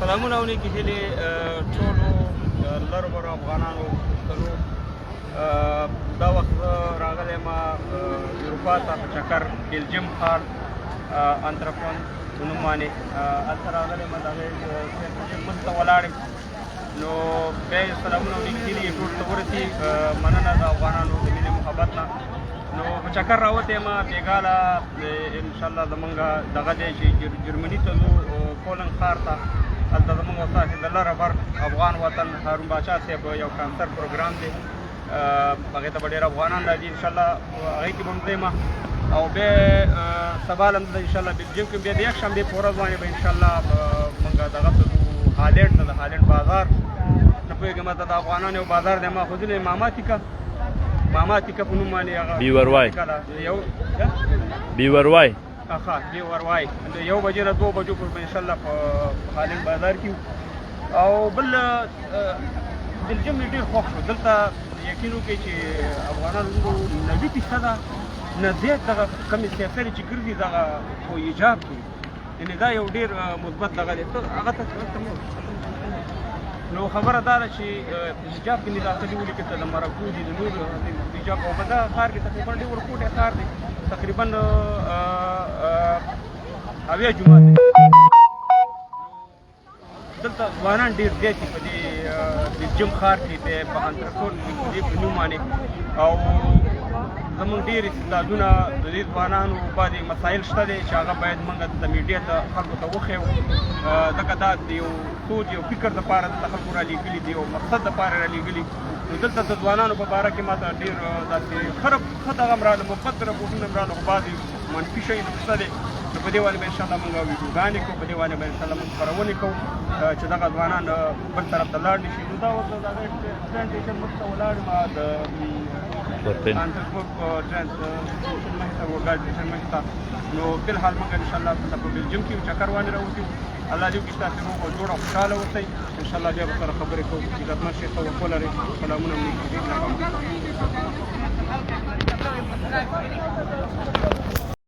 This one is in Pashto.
سلامونه او نیکې هیلې ټولو لرو برو افغانانو پښتنو. دا وخت زه راغلی یم اروپا ته په چکر، بلجیم ښار انترپون په نوم باندې هلته راغلی یم. د هغې مخ ته ولاړ یم. نو بیا یې سلامونه او نیکې هیلې یې ټولو ته ورسي. مننه د افغانانو د مینې محبت نه. نو په چکر راوتی یم. بېګا له انشاءالله زمونږ دغه دی چې جرمني ته ځو، کولن ښار ته. هلته زمونږ او ستاسې د لره بر افغان وطن هارون باچا صاحب یو کانسرت پروګرام دی. هغې ته به ډېر افغانان راځي انشاءالله. هغې کې به هم زه یم او بیا سبا له هم انشاءالله بلجیم کې. بیا د یکشنبې په ورځ باندې به انشاءالله مونږ دغه ته ځو، هالنډ ته، د هالنډ بازار. نه پوهېږم، هلته د افغانانو یو بازار دی، ما خو ځینې ماما تیکه، ماما تیکه په نوم باندې هغه بیوروای. یو بیوروای. ښه، بیوروای. د 1 بجې نه 2 بجو پورې به انشاءالله په هالنډ بازار کې. او بل بلجیم مې ډېر خوښ شو. دلته یقین وکړئ چې افغانان 90 فیصده نه زیات دغه کمې سیاسرې چې ګرځي، دغه خو حجاب کوي. یعنې دا یو ډېر مثبت دغه دی. هغه ته نو خبره دا ده چې حجاب کې مې داخلي ولیکل، د مرکو دي، د نور حجاب. او په دغه ښار کې تقریبا ډېر وړوکی ښار دی، تقریبا 70 جومات دی. دلته ځوانان ډېر زیات دي په دې بلجیم ښار کې، په انترکور په دې په نوم باندې. او زمونږ ډېر استعدادونه د دې ځوانانو بعضې مسایل شته دی چې هغه باید موږ د میډیا ته خلکو ته وښیو، ځکه دا د یو سوچ یو فکر دپاره دلته خلکو رالیږلي دي او مقصد دپاره رالیږلي. نو دلته د ځوانانو په باره کې ماته ډېر داسې ښه دغه هم راغله، مثبت رپورټونه هم راغله، خو بعضې منفي شیونه هم شته دی. نو په دې باندې به انشاءالله موږ ویډیوګانې کوو، په دې باندې به انشاءالله موږ خپرونې کوو چې دغه ځوانان بل طرف ته لاړ نه شي. نو دا اوس د هغې ټرین سټېشن مخ ته ولاړ یم، د انترکوپ ټرین سټېشن مخې ته، اورګاډي سټېشن مخې ته. نو فلحال موږ انشاءالله دلته په بلجیم کې چکر باندې راوتي. الله دې وکړي چې تاسې روغ او جوړ او خوشحاله اوسئ. انشاءالله بیا به سره خبرې کوو. عزتمن شئ، ښه وخت ولرئ. سلامونه مې.